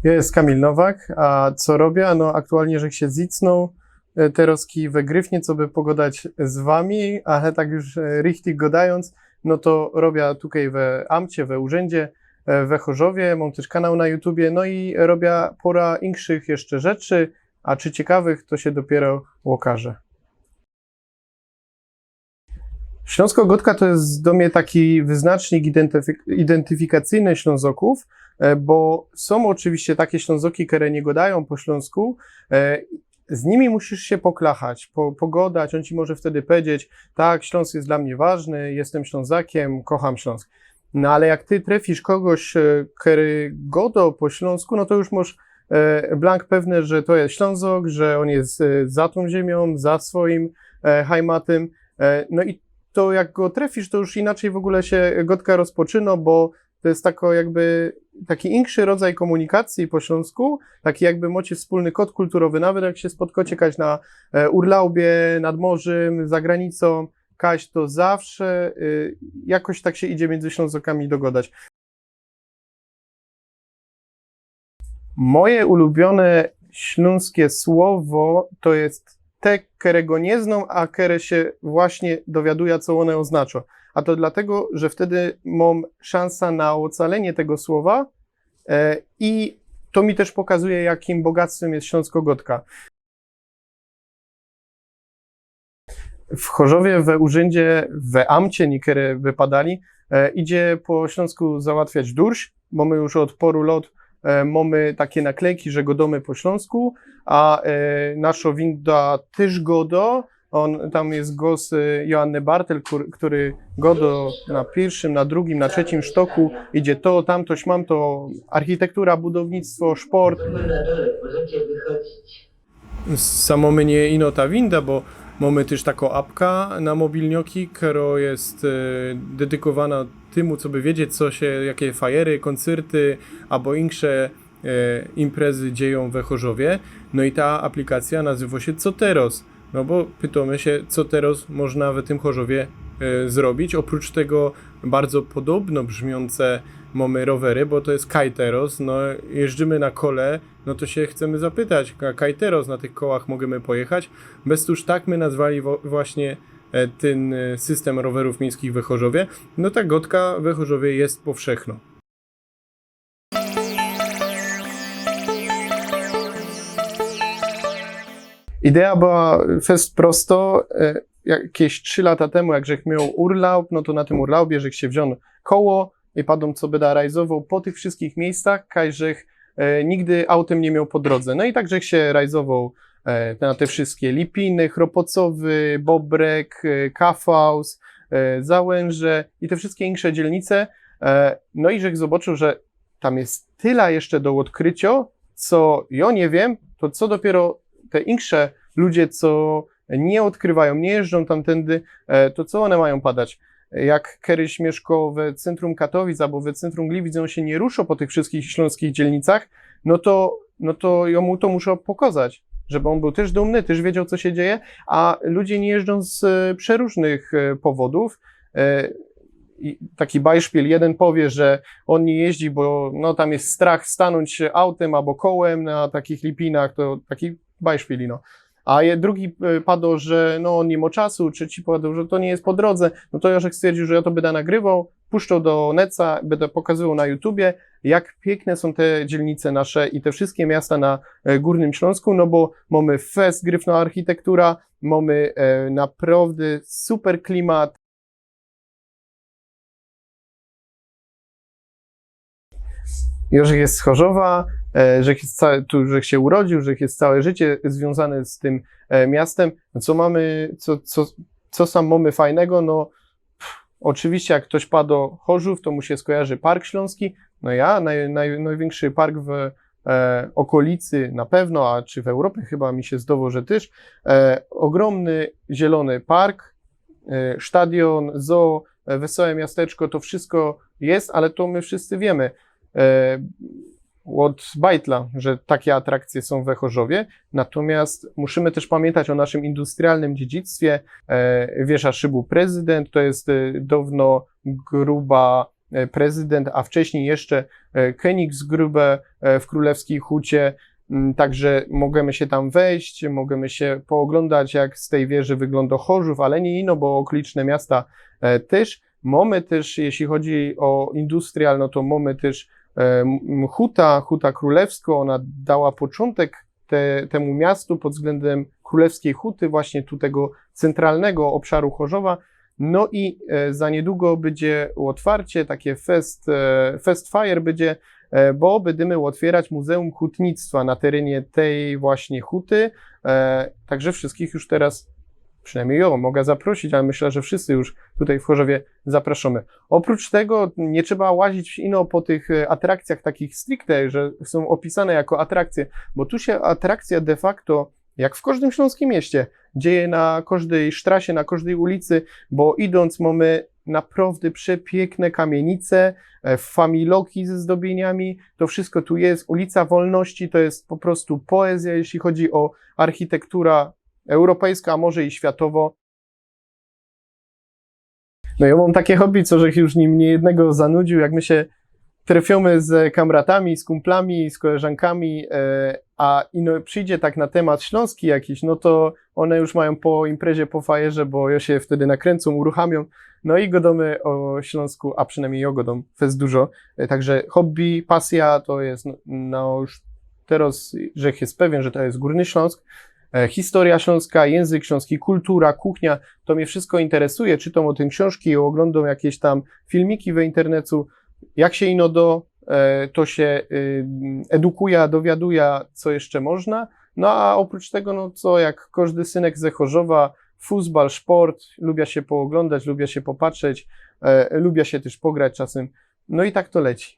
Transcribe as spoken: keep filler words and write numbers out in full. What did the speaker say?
Jo je Kamil Nowak, a co robiã? No, aktualnie żech sie zicnōł, e, terŏzki we Gryfnie, coby pogodać z wami, ale tak już, e, richtig godajōnc, no to robiã tukej we amcie, we urzyndzie, e, we Chorzowie, mōm tyż kanał na YouTubie, no i robiã pora inkszych jeszcze rzeczy, a czy ciekawych, to sie dopiyro ôkaże. Ślōnsko gŏdka to je do mie taki wyznacznik identyfik-, identyfikacyjny Ślōnzokōw, e, bo sōm ôczywiście take Ślōnzoki, kere niy gŏdajōm po ślōnsku, e, z nimi musisz sie poklachać, po-, pogodać, ôn ci może wtedy pedzieć: „Tak, Ślōnsk je dlŏ mie ważny, jestym Ślōnzakiym, kocham Ślōnsk”. No ale jak ty trefisz kogoś, e, kery gŏdŏ po ślōnsku, no to już mŏsz, e, blank pewny, że to je Ślōnzok, że ôn je, e, za tōm ziymōm, za swojim, e, hajmatym. E, no i to jak go trefisz, to już inaczyj w ogōle sie gŏdka rozpoczynŏ, bo to je tako jakby taki inszy rodzaj kōmunikacyje po ślōnsku, taki jakby mŏcie wspōlny kod kulturowy, nawet jak sie spotkŏcie kaś na, e, urlaubie, nad morzym, za granicōm, kaś to zawsze, y, jakoś tak sie idzie miyndzy Ślōnzokami dogodać. Moje ulubiōne ślōnskie słowo to je te, kerego niy znōm, a kere sie właśnie dowiadujã, co ône ôznaczŏ. A to dlatego, że wtedy mōm szansã na ôcalenie tego słowa, e, i to mi tyż pokazuje, jakim bogactwym je ślōnsko gŏdka. W Chorzowie, we urzyndzie, we amcie niykerzy by padali, e, idzie po ślōnsku załatwiać durś, bo my już ôd poru lŏt, e, mōmy take naklejki, że gŏdōmy po ślōnsku, a, e, naszŏ winda tyż gŏdŏ. Ôn, tam je gŏs, e, Joanny Bartel, kur-, kery gŏdŏ na piyrszym, na drugim, na trzecim sztoku. Idzie to, tamto, śmamto, architektura, budownictwo, szport. Wy na dole możecie wychodzić. Samo my niy ino ta winda, bo mōmy tyż takŏ apka na mobilnioki, kerŏ je, e, dedykowana tymu, coby wiedzieć, co sie, jake fajery, kōncyrty abo insze, e, imprezy dziejōm we Chorzowie. No i ta aplikacyjŏ nazywŏ sie Co Teroz? No bo pytōmy sie, co teroz można we tym Chorzowie, e, zrobić. Ôprōcz tego bardzo podobno brzmiōnce mōmy rowery, bo to je Kaj Teroz, no, jeździmy na kole, no to sie chcymy zapytać, ka-, kaj teroz na tych kołach możymy pojechać? Bez tōż tak my nazwali wo-, właśnie, e, tyn, e, systym rowerōw miejskich we Chorzowie. No ta gŏdka we Chorzowie je powszechnŏ. Idea była fest prostŏ. E, jakeś trzi lata tymu, jak żech mioł urlaub, no to na tym urlaubie żech sie wziōn koło, i padōm, co byda rajzowoł po tych wszyskich miyjscach, kaj żech, e, nigdy autym niy mioł po drodze. No i tak żech sie rajzowoł, e, na te wszyskie Lipiny, Chropocowy, Bobrek, e, Kafaus, e, Załęże i te wszyskie insze dzielnice. E, no i żech zobaczył, że tam je tela jeszcze do ôdkryciŏ, co jŏ niy wiym, to co dopiyro te insze ludzie, co niy ôdkrywajōm, niy jeżdżōm tamtyndy, e, to co ône majōm padać? Jak keryś miyszkoł we centrum Katowic abo we centrum Gliwic, ôn sie niy ruszoł po tych wszyskich ślōnskich dzielnicach, no to, no to jŏ mu to muszoł pokŏzać, żeby ôn bōł tyż dumny, tyż wiedzioł, co sie dzieje, a ludzie niy jeżdżōm z, e, przeróżnych, e, powodōw. E, i taki bajszpil, jedyn powie, że ôn niy jeździ, bo, no, tam je strach stanōńć autym abo kołym na takich Lipinach, to taki bajszpil, no. A je, drugi, e, padoł, że, no, ôn niy mŏ czasu, trzeci padoł, że to niy je po drodze. No to jŏ żech stwierdziōł, że jŏ to byda nagrywoł, puszczoł do neca, byda pokŏzywoł na YouTubie, jak piykne sōm te dzielnice nasze i te wszyskie miasta na, e, Gōrnym Ślōnsku, no bo mōmy fest gryfnŏ architektura, mōmy, e, naprŏwdy super klimat. Jŏ żech je z Chorzowa, e, żech je całe, tu żech sie urodziōł, żech je całe życie zwiōnzany z tym, e, miastym. Co mōmy, co, co, co sam mōmy fajnego? No, pff, ôczywiście jak ftoś padoł Chorzōw, to mu sie skojarzi Park Ślōnski. No ja, noj-, noj-, nojwiynkszy park w, e, ôkolicy na pewno, a czy w Europie chyba mi sie zdowało, że tyż. E, ôgrōmny zielōny park, e, stadiōn, zoo, e, wesołe miasteczko, to wszysko je, ale to my wszyscy wiymy, e, ôd bajtla, że take atrakcje sōm we Chorzowie. Natōmiast musimy tyż pamiyntać ô naszym industrialnym dziedzictwie. E, wiysz, a szybu prezydynt, to je, e, downo gruba e, prezydynt, a wcześnij jeszcze, e, Königsgrube, e, w Królewskij Hucie. Mm, także możemy sie tam wejść, możemy sie pooglōndać, jak z tyj wieży wyglōndŏ Chorzōw, ale niy ino, bo ôkoliczne miasta, e, tyż. Mōmy tyż, jeśli chodzi ô industrial, no to mōmy tyż, e, m, huta, huta królewskŏ, ôna dała poczōntek te, tymu miastu pod wzglyndym królewskij huty, właśnie tu tego centralnego ôbszaru Chorzowa. No i, e, za niydługo bydzie ôtwarcie, takie fest, e, fest fire bydzie, e, bo bydymy ôtwierać Muzeum Hutnictwa na terynie tyj właśnie huty. E, także wszyskich już teroz, przinajmnij jŏ, moga zaprosić, ale myśla, że wszyscy już tutaj w Chorzowie zaprŏszōmy. Ôprōcz tego niy trzeba łazić ino po tych, e, atrakcjach takich stricte, że sōm ôpisane jako atrakcje, bo tu sie atrakcjŏ de facto, jak w kożdym ślōnskim mieście, dzieje na kożdyj sztrasie, na kożdyj ulicy, bo idōnc mōmy naprŏwdy przepiykne kamienice, e, familoki ze zdobiyniami, to wszysko tu je. Ulica Wolności to je po prostu poezyjŏ, jeśli chodzi ô architektura europejskŏ, a może i światowŏ. No, jŏ mōm takie hobby, co żech już nim niyjednego zanudził, jak my sie trefiymy z kamratami, z kumplami, z koleżankami, e, a ino przidzie tak na temat ślōnski jakiś, no to ône już majōm po imprezie, po fajerze, bo już sie wtedy nakręcōm, uruchamiōm, no i gŏdōmy ô Ślōnsku, a przinajmnij jŏ gŏdōm fest dużo. E, także hobby, pasyjŏ to je, no, no już teroz żech je pewien, że to je Gōrny Ślōnsk, e, historyjŏ ślōnskŏ, jynzyk ślōnski, kultura, kuchnia, to mie wszysko interesuje, czytōm ô tym ksiōnżki, ôglōndōm jakeś tam filmiki w internecu, jak sie ino do, e, to sie, y, edukujã, dowiadujã, co jeszcze można. No a ôprōcz tego, no co, jak kożdy synek ze Chorzowa, fuzbal, szport, lubiã sie pooglōndać, lubiã sie popatrzeć, e, lubiã sie tyż pograć czasym. No i tak to leci.